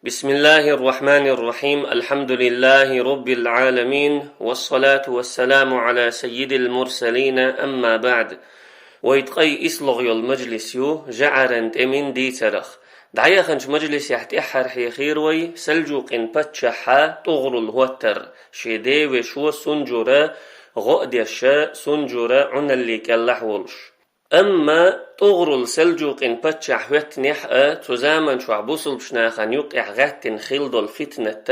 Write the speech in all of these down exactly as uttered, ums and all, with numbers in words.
بسم الله الرحمن الرحيم. الحمد لله رب العالمين. والصلاة والسلام على سيد المرسلين. أما بعد. Вай ткъай ислугъ йолу мажлис ю жаӀаран тӀемин дийцарах. ДӀаяханчу мажлисехь тӀаьххьара хьехийра вай Сальджукъин паччахьа тӀугӀрул хӀоттар, шен ден вешо Сунджура гӀо а деш, Сунджура Ӏуналлин кӀелахь волуш. Амма тӀугӀрул Сальджукъин паччахь хӀоьттинехь а, цу заман чохь бусулбачу нахана юккъехь гӀаьттина хилла долу фитнат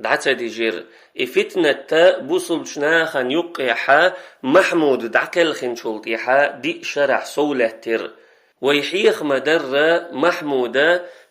дӀа ца дижира. И фитнат бусулбачу нахана юккъехьа Махьмуд дӀакхелхинчул тӀаьхьа диъ шарахь сов лаьттира. Вай хьеха ма-дарра, Махьмуда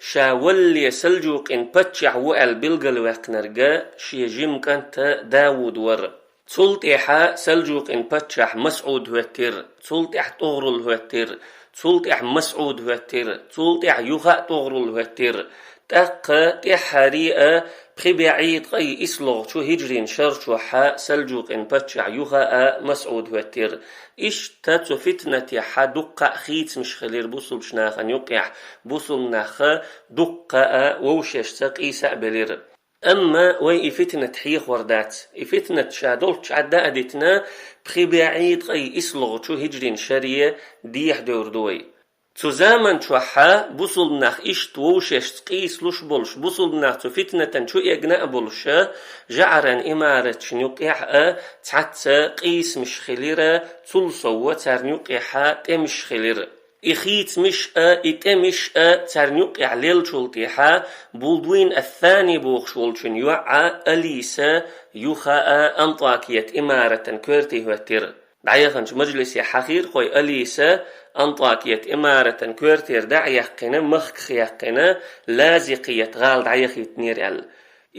ша валле Сальджукъин паччахь ву аьлла билгалваьккхинарг шен жима кӀант Дауд вара. Цул тӀаьхьа Сальджукъин паччахь МасӀуд хӀоьттира, цул тӀаьхьа тӀугӀрул хӀоьттира, цул тӀаьхьа МасӀуд хӀоьттира, цул тӀаьхьа юха а тӀугӀрул хӀоьттира. ТӀаккха тӀаьххьара а пхи бӀе ткъе исс лугӀучу хӀиджрин шар чохьа Сальджукъин паччахь юха а МасӀуд хӀоьттира. Иштта цу фитнатехьа дуккха а хийцамаш хилира бусулбачу нахана юккъехь, бусулба нах дуккха а вовшашца къийса а белира. Амма вай и фитнат хьехор дац. И фитнат ша долчу Ӏадда а дитина, пхи бӀе ткъе исс лугӀучу хӀиджрин шаре дехьа девр ду вай. Цу заман чохьа бусулба нах иштта вовшашца къийсалуш болуш, бусулба нах цу фитнатан чу эгна а болуша, жаӀаран имаратчун юккъехь а цхьацца къийсамаш хилира, цул совва царна юккъехьа тӀемаш хилира. И хийцамаш а, и тӀемаш а царна юккъехь леллачул тӀаьхьа Булдвин ас-Сани бохуш волчун йоӀа Алиса юха а Антакият имаратан коьрте хӀоьттира. ДӀаяханчу мажлисехь хьахийра кхой Алиса Антакият имаратан коьртера дӀа а яьккхина, махках яьккхина, Лазикият гӀала дӀаяхийтинера аьлла.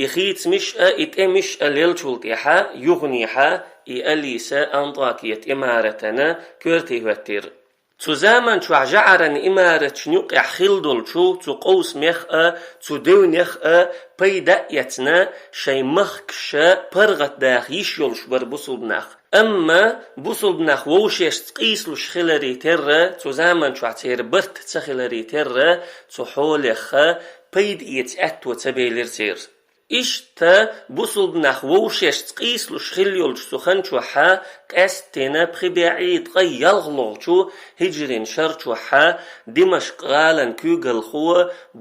И хийцамаш а, и тӀемаш а леллачул тӀаьхьа юханехьа и Алиса Антакият имаратана коьрте хӀоьттира. Цу заман чохь жаӀаран имаратчун юккъехь хилла долчу цу къовсамех а, цу девнех а пайда а эцна, шайн махкаша паргӀатдаха йиш йолуш бара бусулба нах. Амма бусулба нах вовшашца къийсалуш хиларе терра, цу заман чохь церан барт ца хиларе терра, цу хьолеха пайда эца аьтто ца белира церан. Иштта бусулба нах вовшашца къийсалуш хилла йолчу цу хан чохьа къаьсттина пхи бӀе ткъе ялх лугӀучу хӀиджрин шар чохьа Димашкъ-гӀалан куьйгалхо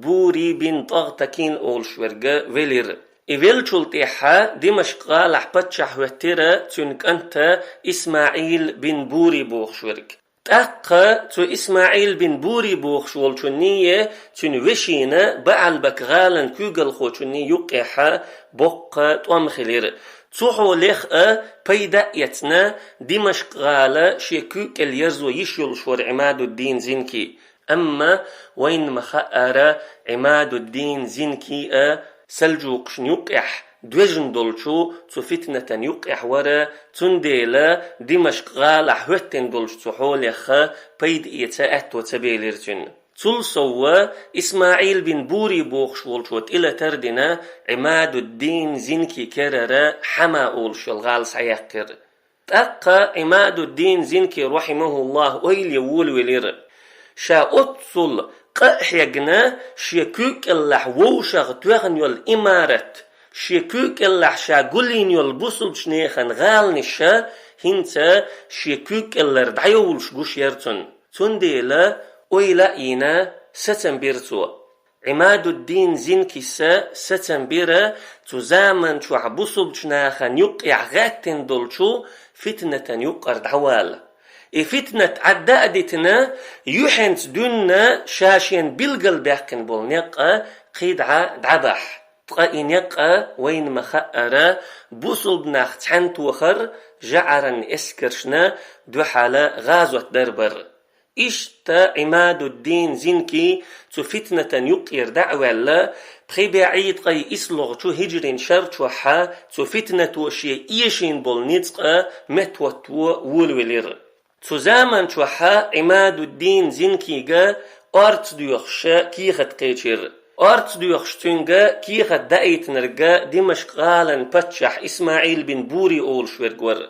Бури бин ТӀагӀтакин олуш верг велира. И веллачул тӀаьхьа Димашкъ-гӀалахь паччахь хӀоьттира цуьнан кӀанта ИсмаӀил бин Бури бохуш верг. ТӀаккха цу ИсмаӀил бин Бури бохуш волчунний, цуьнан вешина БаӀалбак гӀалан куьйгалхочунний юккъехьа боккха тӀом хилира. Цу хьолех а пайда а эцна, Димашкъ-гӀала шен куьйкӀел ерзо йиш йолуш вара Ӏимадуддин Зинки. Амма вайна ма-хаъара, Ӏимадуддин Зинки а Сальджукъашна юккъехь доьжна долчу цу фитнатан юккъехь вара, цундела Димашкъ-гӀалахь хӀоьттина долчу цу хьолеха пайда эца аьтто ца белира цуьнан. Цул совва ИсмаӀил бин Бури бохуш волчо тӀелатар а дина, Ӏимадуддин Зинки керара Хьама олуш йолу гӀала схьаяьккхира. ТӀаккха Ӏимадуддин Зинки, рахьимахуллахӀ, ойла волавелира. Ша оццул къа а хьегна, шен куьйкӀеллахь вовшах тоьхна йолу имарат, шен куьйкӀеллахь ша гулйина йолу бусулбачу нехан гӀаланаш а хӀинца шен куьйкӀеллара дӀайовлуш гуш яра цунна. Цундела ойла а йина, сацам бира цо. Ӏимадуддин Зинкиса сацам бира цу заман чохь бусулбачу нахана юккъехь гӀаьттина долчу фитнатан юккъара дӀавала. И фитнат Ӏадда а дитина, юьхьанца дуьнна ша шена билгалбаьккхина болу некъ а кхидӀа дӀабахь. Ткъа и некъ а вайна ма-хаъара, бусулба нах цхьаьнатохар жаӀаран эскаршна дуьхьала гӀазот дар бара. Иштта Ӏимадуддин Зинки цу фитнатан юккъера дӀа а ваьлла, пхи бӀе ткъе исс лугӀучу хӀиджрин шар чохьа цу фитнато шен эшийна болу ницкъ а меттахӀотто волавелира. Цу заман чохьа Ӏимадуддин Зинкига орца доьхуш кехат кхечира. Орца доьхуш цуьнга кехат даийтинарг Димашкъ-гӀалан паччахь ИсмаӀил бин Бури олуш верг вара.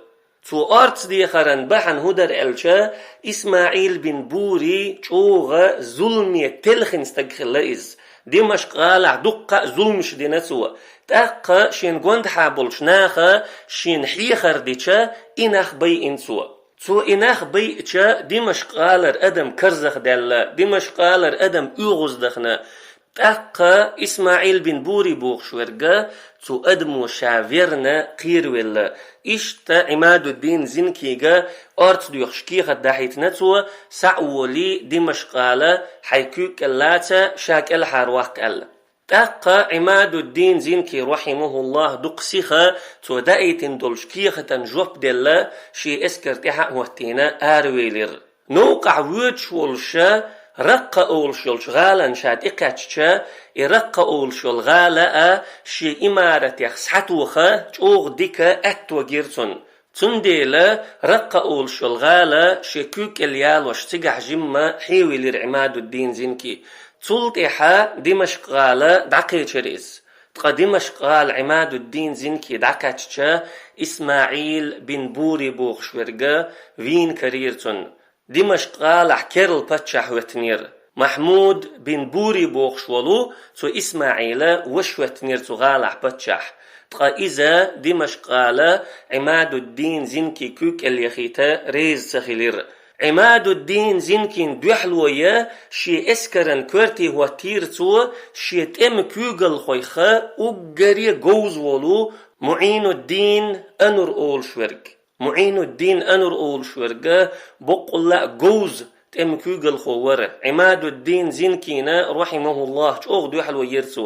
Цо орца дехаран бахьана хӀун дара аьлча, ИсмаӀил бин Бури чӀогӀа зуламе телхина стаг хилла иза. Димашкъ-гӀалахь дуккха а зуламаш дина цо. ТӀаккха шен гондахьа болчу наха шена хьехар дича, и нах байина цо. Цо и нах байича, Димашкъ-гӀалара адам карзахдаьлла, Димашкъ-гӀалара адам оьгӀаздахана. ТӀаккха ИсмаӀил бин Бури бохуш верг цу адамо ша верна кхеравелла. Иштта Ӏимадуддин Зинкига орца доьхуш кехат дахьийтина цо: «Схьа а волий, Димашкъ-гӀала, хьайн куьг кӀел лаца, ша кӀелхьарваккха», — аьлла. ТӀаккха Ӏимадуддин Зинки, рахьимахуллахӀ, дукха сиха цо даийтина долчу кехатан жоп делла, шен эскар тӀаьхьа а хӀоттийна, аравелира. Новкъахь воьдуш волуша Раккха олуш йолчу гӀалана ша тӀекхаьчча, и Раккха олуш йолу гӀала а шен имаратех схьатоха чӀогӀа дика аьтто гира цунна. Цундела Раккха олуш йолу гӀала шен куьг кӀел ялош цигахь жимма хьевелира Ӏимадуддин Зинки. Цул тӀаьхьа Димашкъ-гӀала дӀакхечира иза. Ткъа Димашкъ-гӀала Ӏимадуддин Зинки дӀакхаьчча, ИсмаӀил бин Бури бохуш верг вийна карийра цунна. Димашкъ-гӀалахь керла паччахь хӀоьттинера. Махьмуд бин Бури бохуш волу цу ИсмаӀила ваша хӀоьттинера цу гӀалахь паччахь. Ткъа иза Димашкъ-гӀала Ӏимадуддин Зинки куьг кӀел яхийта реза ца хилира. Ӏимадуддин Зинкин дуьхьало ян шен эскаран коьрте хӀоттийра цо шен тӀеман куьйгалхойх уггаре говза волу МуӀинуддин Анур олуш верг. МуӀинуддин Анур олуш верг боккъалла а говза тӀеман куьйгалхо вара. Ӏимадуддин Зинкина, рахьимахуллахӀ, чӀогӀа дуьхьало йира цо.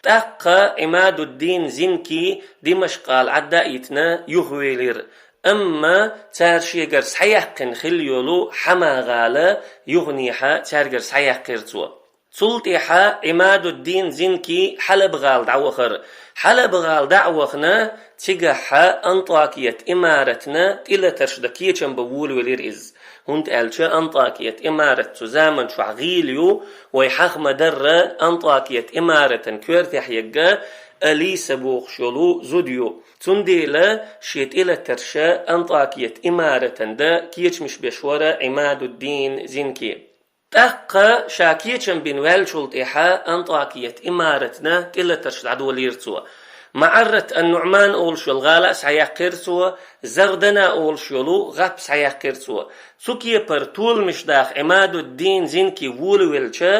ТӀаккха Ӏимадуддин Зинки Димашкъ-гӀала Ӏадда а йитина, юхавелира. Амма цара шегара схьаяьккхина хилла йолу Хьама-гӀала юханехьа цаьргара схьаяьккхира цо. Цул тӀаьхьа Ӏимадуддин Зинки Хьалаб-гӀала дӀавахара. Хьалаб-гӀала дӀа а вахана, цигахьа АнтӀакият имаратна тӀелатарш дан кечам бан волавелира иза. ХӀунда аьлча АнтӀакият имарат цу заман чохь гӀийла ю, вай хьаха ма-дарра, АнтӀакият имаратан коьртехь ерг Алиса бохуш йолу зуда ю. Цундела шен тӀелатарш АнтӀакият имаратна дан кечамаш беш вара Ӏимадуддин Зинки. ТӀаккха ша кечам бина ваьллачул тӀаьхьа АнтӀакият имаратна тӀелатарш дӀадолийра цо. МаӀаррат ан-НуӀман олуш йолу гӀала а схьаяьккхира цо, Зардана олуш йолу гӀап схьаяьккхира цо. Цу кепара толамаш даха Ӏимадуддин Зинки волавелча,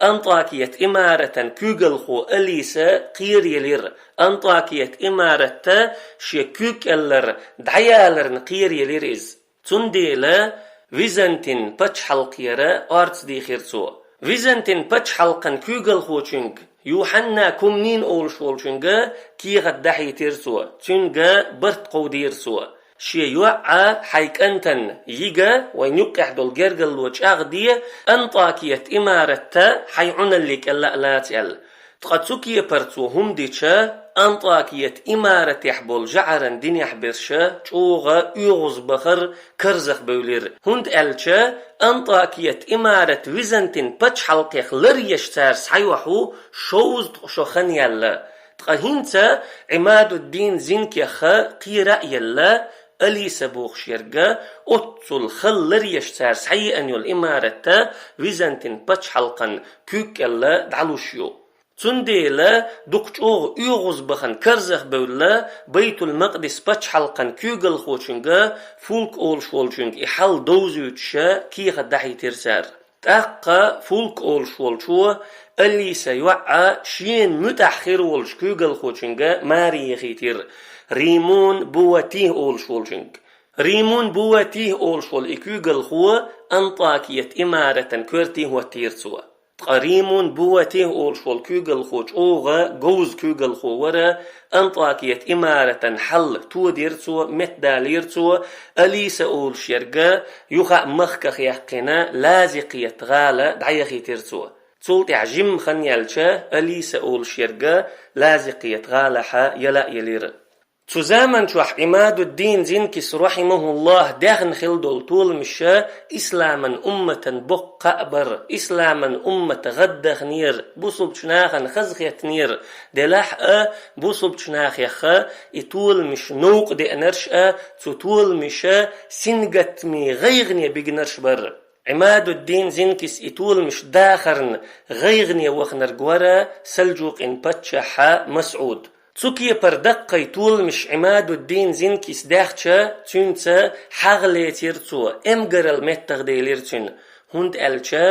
АнтӀакият имаратан куьйгалхо Алиса кхераелира. АнтӀакият имаратта шен куьг кӀеллар дӀаяларна кхераелира иза. Цундела Византин пачхьалкхера орца дийхира цо. Византин пачхьалкхан куьйгалхочуьнга, Юхьанна Кумнин олуш волчуьнга кехат дахьийтира цо, цуьнга барт кховдийра цо. Шен йоӀа хьайн кӀантана йига, вайн юккъехь долу гергарло чӀагӀде, АнтӀакият имаратта хьайн Ӏуналле кӀелла а лаца аьлла. Ткъа цу кепара цо хӀума дича, АнтӀакият имаратехь болу жӀаран динехь берш чӀогӀа оьгӀазбахара карзахбевлира. ХӀунда аьлча АнтӀакият имарат Византин пачхьалкхех ларъеш цара схьайохьу шовзткъа шо хан яьлла. Ткъа хӀинца Ӏимадуддин Зинкеха кхера а елла, Алиса бохуш ерг оццул хала ларъеш цара схьаеана йолу имаратта Византин пачхьалкхан куьг кӀелла дӀалуш ю. Цундела дукха чӀогӀа оьгӀазбахана карзахбевлла, Байтул-Макъдис пачхьалкхан куьйгалхочуьнга Фулк олуш волчуьнга и хьал довзуьйтуша кехат дахьийтира цара. ТӀаккха Фулк олуш волчо Алиса йоӀа шена муьтӀахь хир волчу куьйгалхочуьнга маре яхийтира, Римун Буватих олуш волчуьнга. Римун Буватих олуш волу и куьйгалхо АнтӀакият имаратан коьрте хӀоттийра цо. Ткъа Римун Буватих олуш волу куьйгалхо чӀогӀа говза куьйгалхо вара, АнтӀакият имаратан хьал тодира цо, меттадалийра цо, Алиса олуш ерг юха а махках яьккхина Лазикъият гӀала дӀаяхийтира цо. Цул тӀаьхьа жимма хан яьлча, Алиса олуш ерг Лазикъият гӀалахьа яла а елира. Цу заман чохь Ӏимадуддин Зинкис, рахьимахуллахӀ, даьхна хилла долу толамаш исламан умматан боккха кхаъ бара, исламан уммат гӀаддахнера, бусулбачу нахана хазахеттинера, делахь а бусулбачу нахеха и толамаш новкъа деанарш а, цу толамаша сингаттаме гӀайгӀане бигнарш бара. Ӏимадуддин Зинкис и толамаш дахарна гӀайгӀане ваханарг вара Салджукъин паччахь Масъуд. Цу кепара даккхий толамаш Ӏимадуддин Зинкис даьхча, цуьнца хьагӀ лецира цо, эмгарал меттах делира цуьнан, хӀунда аьлча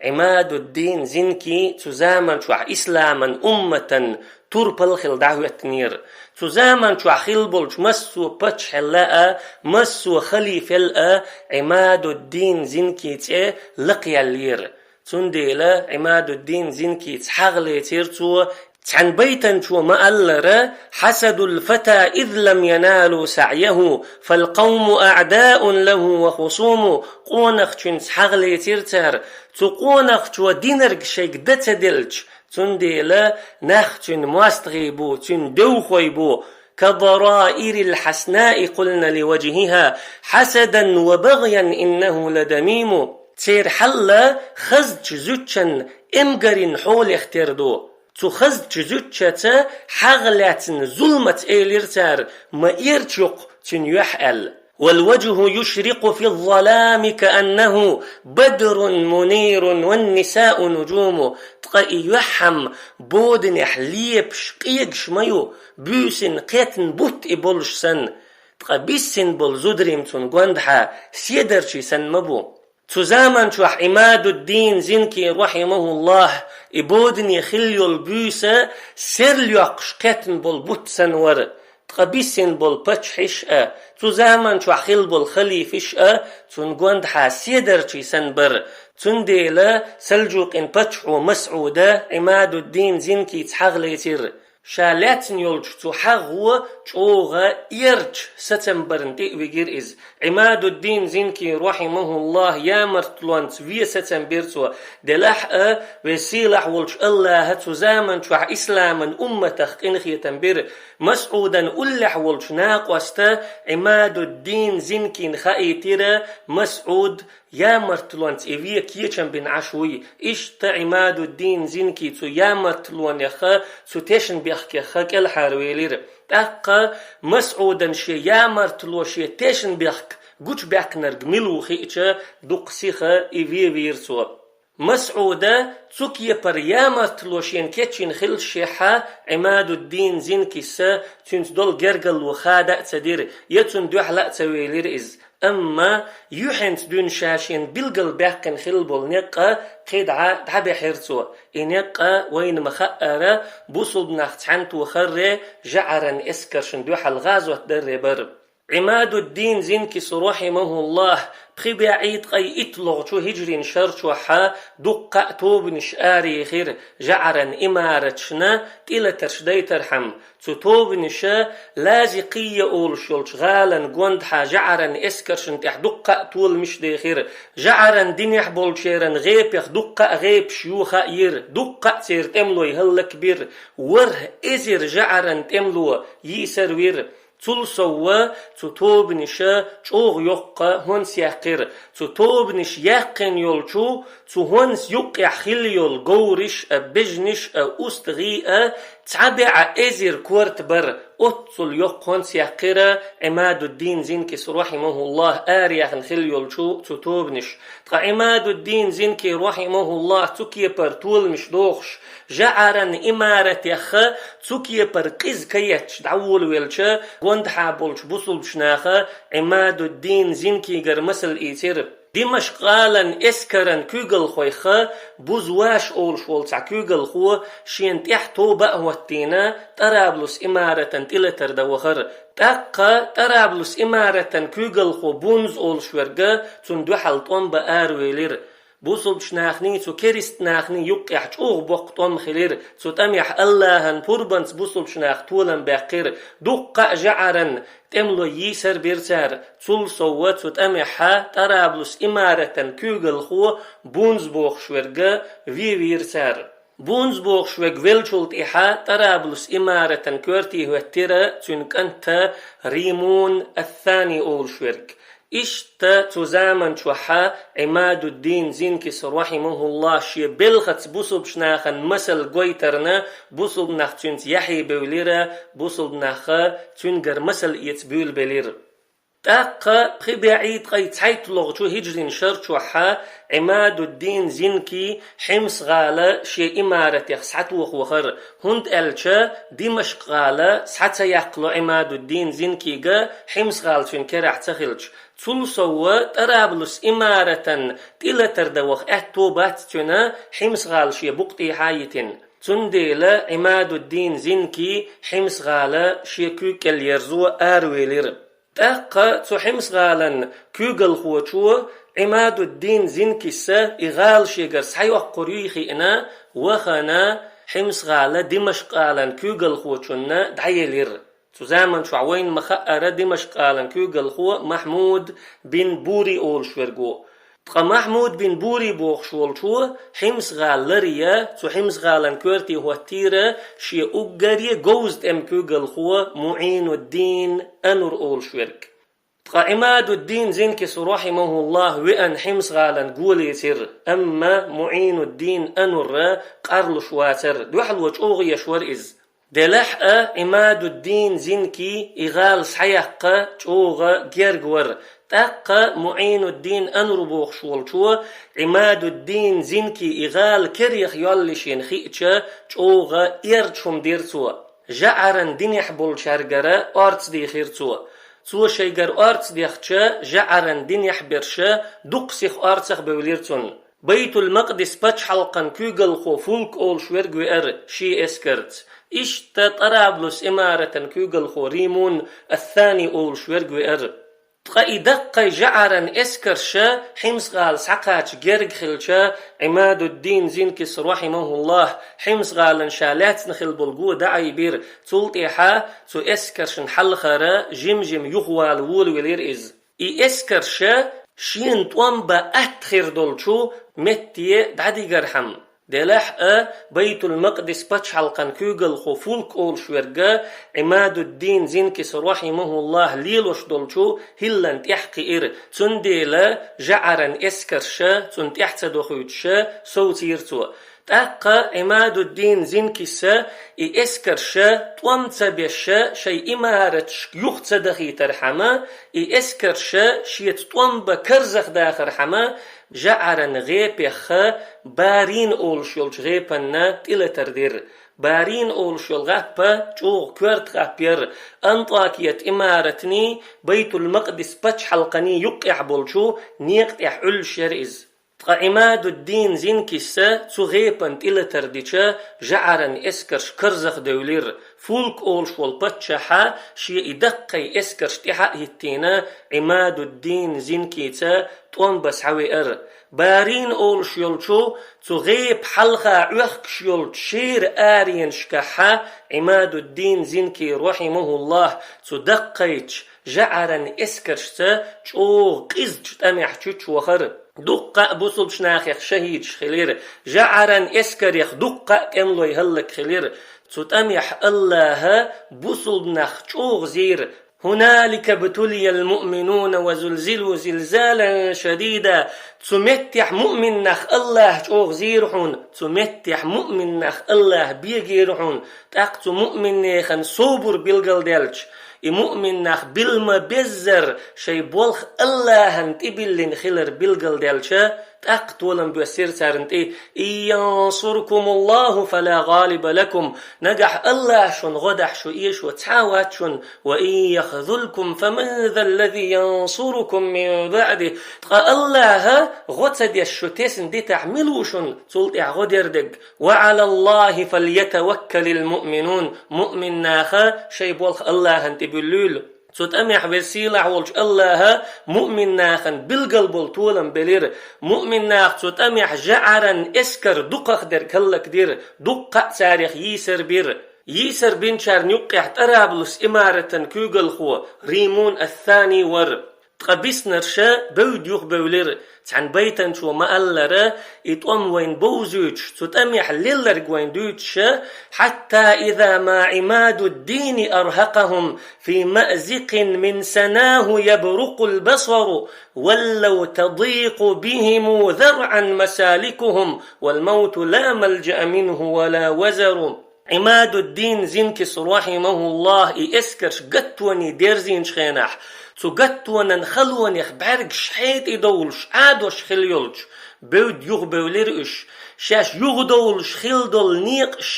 Ӏимадуддин Зинки цу заман чохь исламан умматан турпал хилла дӀахӀоьттинера. Цу заман чохь хилла болчу массо а паччахьел а, массо а халифел а Ӏимадуддин Зинки цӀе лакхъяьллера. Цундела Ӏимадуддин Зинкица хьагӀ лецира цо, цхьана байтанчо ма-аллара: «حسد الفتى إذ لم ينالوا سعيه، فالقوم أعداء له وخصوم». Къонахчуьнца хьагӀ лецира цара, цу къонахчо динарг шайга дан ца делча, цундела нах цуьнан мостагӀий бу, цуьнан девхой бу. «كضرائر الحسناء قلن لوجهها، حسدا وبغيا إنه لدميم». Церан хьал хазачу зудчун эмгарийн хьолех тера ду. Цу хазачу зудчуьнца хьагӀ лаьцна зуламца элира цара: «Ма эрча ю-кх цуьнан юьхь», аьлла. «والوجه يشرق في الظلام كأنه بدر منير والنساء نجوم». Ткъа и юьхь-м боданехь лепаш, къегаш ма ю, буьйсанна кхетта бутт и болуш санна. Ткъа биссина болу зударий-м цунна гондахьа седарчий санна ма бу. Цу заман чохь Ӏимадуддин Зинки, рахьимахуллахь, и бодане хилла йолу буьйса серла йоккхуш кхетта болу бутт санна вара. Ткъа биссина болу паччахьаш а, цу заман чохь хилла болу халифаш а цунна гондахьа седарчий санна бара. Цундела Салджукъин паччахьо Масъуда Ӏимадуддин Зинкица хьагӀ лецира. Ша лаьцна йолчу цу хьагӀо чӀогӀа эрча сацам барна тӀе а вигира иза. Ӏимадуддин Зинки, рахьимахуллахь, ямартлонца вен сацам бира цо. Делахь а, веза-сийлахь волчу АллахӀа цу заман чохь исламан умматах къинхетам бира. Масъудан уллехь волчу накъоста Ӏимадуддин Зинкина хаийтира Масъуд ямартлонца и вен кечам бина Ӏаш вуй. Иштта Ӏимадуддин Зинки цу ямартлонеха, цу тешнабехкеха кӀелхьарвелира. ТӀаккха Масъудан шен ямартло, шен тешнабехк гучубаьккхинарг мила ву хиъча, дукха сиха и вен вийра цо. Масъуда цу кепара ямартло шена кечйина хиллашехь а, Ӏимадуддин Зинкиса цуьнца долу гергарло хада а ца дира, я цунна дуьхьал а ца велира иза. Амма юьхьанца дуьйна ша шена билгалбаьккхина хилла болу некъ а кхидӀа дӀабаьхьира цо. И некъ а, вайна ма-хаъара, бусулба нах цхьаьнатохарре, жӀаран эскаршна дуьхьал гӀазот дарре бара. Ӏимадуддин Зинкис, рахьимахуллахь, пхи бӀе ткъе итталгӀачу хӀиджрин шар чохь дуккха а тобанаш араяьхира жӀаран имараташна тӀелатарш дайтархьама. Цу тобанаша Лазикъия олуш йолчу гӀалан гондахьа жӀаран эскаршна тӀехь дуккха а толамаш дехира. ЖӀаран динехь болчеран гӀепех дуккха а гӀепаш йоха а йира, дуккха а церан тӀемалой хӀаллакбира, ворхӀ эзар жӀаран тӀемало йийсар вира. Цул совгӀа цу тобанаша чӀогӀа йоккха хӀонс яьккхира. Цу тобанаш яьккхина йолчу цу хӀонс юккъехь хилла йолу говраш а, бежанаш а, устагӀий а цхьа бӀе эзар корта бара. Оццул йоккха хӀонс яьккхира Ӏимадуддин Зинкис, рахьимахуллахь, араяьхна хилла йолчу цу тобанаша. Ткъа Ӏимадуддин Зинки, рахьимахуллахь, цу кепара толамаш дохуш, жӀаран имаратеха цу кепара къиза каетташ дӀаволавелча, гондахьа болчу бусулбачу наха Ӏимадуддин Зинкигара масал ийцира. Димашкъ-гӀалан эскаран куьйгалхойха Буза Ваша олуш волу цхьа куьйгалхо шена тӀехь тоба а хӀоттийна, ТӀараблус имаратан тӀелатар дан вахара. ТӀаккха ТӀараблус имаратан куьйгалхо Бунза олуш верг цунна дуьхьал тӀом бан аравелира. Бусулбачу нахний, цу керист нахний юккъехь чӀогӀа боккха тӀом хилира. Цу тӀамехь АллахӀан пурбанца бусулбачу нах толам баьккхира. Дуккха а жӀаран тӀемало йийсар бира цара. Цул совгӀа цу тӀамехь ТӀараблус имаратан куьйгалхо Бунза бохуш верг вен вийра цара. Бунза бохуш верг веллачул тӀаьхьа ТӀараблус имаратан коьрте хӀоьттира цуьнан кӀант Римун ас-Сани олуш верг. Иштта цу заман чохь Ӏимадуддин Зинкис, рахьимахуллахь, шен белхаца бусулбачу нахана масал гойтарна, бусулба нах цуьнца яхье бевлира, бусулба нах цуьнгара масал эца буьйлабелира. ТӀаккха пхи бӀаьи ткъе цхьайттлагӀчу хӀиджрин шарчохь Ӏимадуддин Зинки Хьимс-гӀала шен имаратех схьатоха вахара, хӀунда аьлча Димашкъ-гӀала схьа ца яккхало Ӏимадуддин Зинкига Хьимс-гӀала цуьнан керахь ца хилча. Цул сов ТӀараблус имаратан тӀелатар дан ваха аьтто бац цуьнан Хьимс-гӀала шен букъ тӀехьа а йитина. Цундела Ӏимадуддин Зинки Хьимс-гӀала шен куьйга кӀел ерзо аравелира. ТӀаккха цу Хьимс-гӀалан куьйгалхочо Ӏимадуддин Зинкиса и гӀала шегара схьайоккхур юй хиъна, вахана Хьимс-гӀала Димашкъ-гӀалан куьйгалхочунна дӀаелира. Цу заман чохь вайна ма-хаъара Димашкъ-гӀалан куьйгалхо Махьмуд бин Бури олуш верг ву. Ткъа Махьмуд бин Бури бохуш волчо Хьимс-гӀала ларъян, цу Хьимс-гӀалан коьрте хӀоттийра шен уггаре говза тӀеман куьйгалхо МуӀинуддин Анур олуш верг. Ткъа Ӏимадуддин Зинкис, рахьимахуллахӀ, веана Хьимс-гӀалана гулъяцара, амма МуӀинуддин Анур къарлуш вацара, дуьхьало чӀогӀа еш вара иза. Делахь а Ӏимадуддин Зинки и гӀала схьаяккха чӀогӀа герга вара. ТӀаккха МуӀинуддин Анур бохуш волчо Ӏимадуддин Зинки и гӀала керах йоллушехь хиъча, чӀогӀа эрча хӀума дира цо. ЖаӀаран динехь болчаьргара орца дийхира цо. Цо шайгара орца дехча, жаӀаран динехь берш дукха сиха орцах бевлира цунна. Байтул-Макъдис пачхьалкхан куьйгалхо Фулк олуш верг веара шен эскарца. Иштта ТӀараблус имаратан куьйгалхо Римун ас-Сани олуш верг веара. Ткъа и даккхий жаӀаран эскарш Хьимс-гӀала схьакхача герга хилча, Ӏимадуддин Зинкис, рахьимахуллахӀ, Хьимс-гӀалана ша лаьцна хилла болу го дӀаайбира, цул тӀаьхьа цу эскаршна хьалхара жим-жима юхавала волавелира иза. И эскарш шена тӀом бан атта хир долчу метте дӀадигархьама. Делахь а Байтул-Макъдис пачхьалкхан куьйгалхо Фулк олуш верг Ӏимадуддин Зинкис, рахьимахуллахӀ, лелош долчу хӀиллана тӀехь кхиира, цундела жаӀаран эскарш цунна тӀаьхьа ца дохуьйтуш совцийра цо. ТӀаккха Ӏимадуддин Зинкиса и эскарш тӀом ца беш шайн имараташка юха ца дахийтархьама, и эскарш шеца тӀом бан карзахдахархьама, жаӀаран гӀепехха Барин олуш йолчу гӀепанна тӀелатар дира. Барин олуш йолу гӀап чӀогӀа коьрта гӀап яра, АнтӀокият имаратний, Байтул-Макъдис пачхьалкханий юккъехь болчу некъа тӀехь Ӏуьллуш яра иза. Ткъа Ӏимадуддин Зинкиса цу гӀепан тӀелатар дича, жаӀаран эскарш карзахдевлира. Фулк олуш волу паччахьа шен и даккхий эскарш тӀаьхьа а хӀиттийна, Ӏимадуддин Зинкица тӀом бан схьавеара. Барин олуш йолчу цу гӀепа хьалха Ӏохкуш йолчу шера аренашкахьа Ӏимадуддин Зинки, рахьимахуллахӀ, цу даккхийчу жаӀаран эскаршца чӀогӀа къизачу тӀамехь чуьчу вахара. Дуккха а бусулбачу нахех шахӀидаш хилира, жаӀаран эскарех дуккха а тӀемалой хӀаллакьхилира. Цу тӀамехь АллахӀа бусулба нах чӀогӀа зийра: «هنالك ابتلي المؤمنون وزلزلوا زلزالا شديدا». Цу меттехь муъмин нах АллахӀа чӀогӀа зийра хьуна, цу меттехь муъмин нах АллахӀа бегийра хьуна, тӀаккха цу муъминнехан собар билгалделча, и муъмин нах билма беззара шайн болх АллахӀан тӀебиллина хилар билгалделча, тӀаккха толам боьссира царна тӀе: «إن ينصركم الله فلا غالب لكم». Нагахь АллахӀа шуна гӀо дахь шу эшо цхьа а вац шуна, «وإن يخذلكم فمن ذا الذي ينصركم من بعده». Ткъа АллахӀа гӀо ца деш шу тесна дитахь, мила ву шуна цул тӀаьхьа гӀо дер дерг? «وعلى الله فليتوكل المؤمنون». Муъмин наха шайн болх АллахӀан тӀе буьллийла. Цу тӀамехь Веза-Сийлахь волчу АллахӀа муъмин нахана билгал болу толам белира. Муъмин наха цу тӀамехь жаӀаран эскар дукхахдерг хӀаллакдира, дуккха а царех йийсар бира. Йийсар бинчарна юккъехь ТӀараблус имаратан куьйгалхо Римун ас-Сани вара. Ткъа биснарша бевдда юхабевлира. Цхьана байтанчо ма-аллара, и тӀом вайна бовзуьйтуш, цу тӀамехь лелларг вайна дуьйцуша: «حتى إذا ما عماد الدين أرهقهم في مأزق من سناه يبرق البصر ولوا تضيق بهم ذرعا مسالكهم والموت لا ملجأ منه ولا وزر». Ӏимадуддин Зинкис, рахьимахуллахӀ, и эскарш гаттоне дерзийначу хенахь, цу гаттонан халонех бӀаьргаш хьетӀедовлуш, Ӏадош хилла йолчу бевдда юхабевлира уьш, шаьш юхадовлуш хилла долу некъаш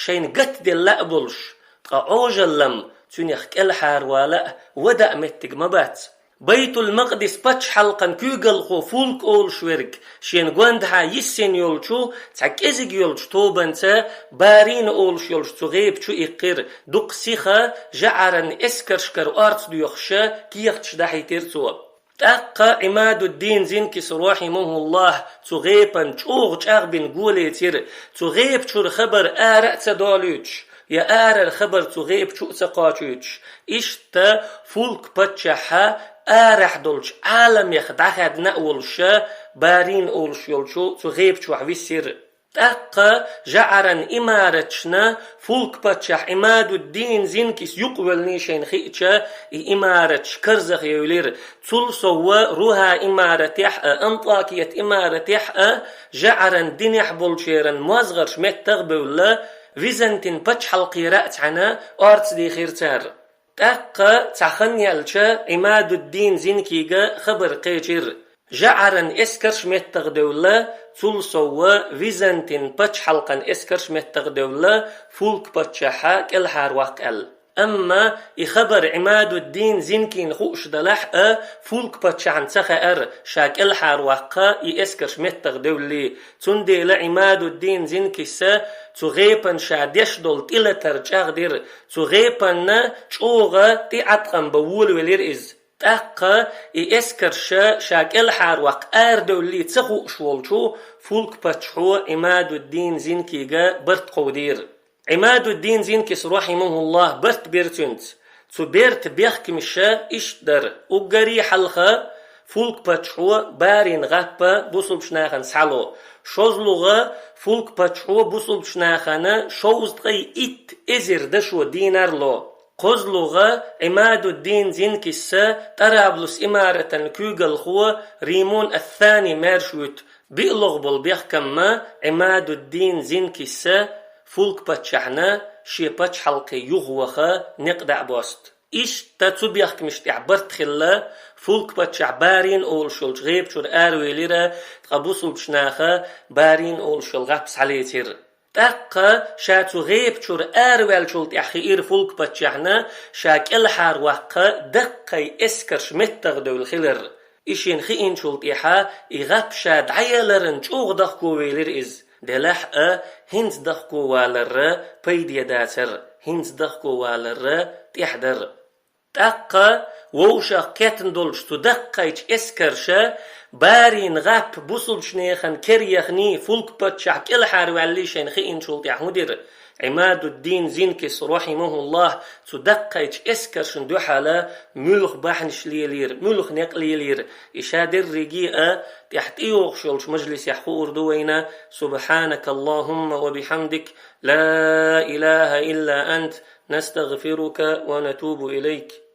шайна гатделла а болуш, ткъа Ӏожаллам, цуьнах кӀелхьарвала а, вада а меттиг ма бац. Байтул-Макъдис пачхьалкхан куьйгалхо Фулк олуш верг, шена гондахьа йиссина йолчу цхьа кӀезиг йолчу тобанца, Барин олуш йолчу цу гӀепа чу иккхира, дукха сиха жаӀаран эскаршкара орца доьхуш, кехаташ дахьийтира цо. ТӀаккха Ӏимадуддин Зинкис, рахьимахуллахӀ, цу гӀепан чӀогӀа чӀагӀбина го лецира, цу гӀепа чуьра хабар ара а ца долуьйтуш, я арара хабар цу гӀепа чу а ца кхочуьйтуш. Иштта Фулк паччахьа арахь долчу Ӏаламех дӀахаьдна а волуш, Барин олуш йолчу цу гӀепа чохь висира. ТӀаккха жаӀаран имаратшна Фулк паччахь Ӏимадуддин Зинкис юкъавеллий шайна хиъча, и имаратш карзахевлира. Цул сов Руха имаратехь а, Антакият имаратехь а жаӀаран динехь болчеран мозгӀарш меттах а бевлла, Византин пачхьалкхера а цхьаьна орца дийхира цара. ТӀаккха цхьа хан яьлча, Ӏимадуддин Зинкига хабар кхечира. ЖаӀаран эскарш меттах а девлла, цул сов Византин пачхьалкхан эскарш меттах а девлла, Фулк паччахьа кӀелхьарваккха аьлла. Амма и хабар Ӏимадуддин Зинкина хууш далахь а, Фулк паччахьна ца хаьара, ша кӀелхьарваккха и эскарш меттах а девллий. Цундела Ӏимадуддин Зинкиса цу гӀепан ша деш долу тӀелатар чӀагӀдира, цу гӀепанна чӀогӀа тӀеӀаткъам бан волавелира иза. ТӀаккха и эскарша ша кӀелхьарваккха арадевллий ца хууш волчу Фулк паччахьо Ӏимадуддин Зинкига барт кховдийра. Ӏимадуддин Зинкис, рахьимахуллахӀ, барт бира цуьнца. Цу бертан бехкамаш иштта дара: уггаре хьалха Фулк паччахьо Барин гӀаппа бусулбачу нахана схьало, шозлагӀа Фулк паччахьо бусулбачу нахана шовзткъе итт эзар дашо динар ло. КхозлагӀа Ӏимадуддин Зинкиса Тӏараблус имаратан куьйгалхо Римун ас-Сани маьрша вуьту. БиълагӀа болу бехкамма Ӏимадуддин Зинкиса Фулк паччахьна шен пачхьалкхе юхаваха некъ дӀа а босту. Иштта цу бехкамаш тӀехь барт хилла, Фулк паччахь Барин олуш йолчу гӀепачуьра аравелира, ткъа бусулбачу наха Барин олуш йолу гӀап схьалецира. ТӀаккха ша цу гӀепачуьра араваьллачул тӀаьхьа хиира Фулк паччахьна ша кӀелхьарваккха даккхий эскарш меттах девлла хилар. И шена хиъначул тӀаьхьа и гӀап ша дӀаяларан чӀогӀа дахковелира иза. Делахь а, хӀинца дахковаларра пайде дацара, хӀинца дахковаларра тӀехь дара. ТӀаккха вовшах кхетна долчу цу даккхийчу эскарша Барин гӀап бусулбачу нехан кер яхний, Фулк паччахь кӀелхьарваьллий шайна хиъначул тӀаьхьа хӀун дира? Ӏимадуддин Зинкис, рахьимахуллахӀ, цу даккхийчу эскаршна дуьхьала муьлха бахьанаш лелийра, муьлха некъ лелийра, и ша дерриге а тӀехь тӀейогӀуш йолчу мажлисехь хуур ду вайна. سبحانك اللهم وبحمدك، لا إله إلا أنت، نستغفرك ونتوب إليك.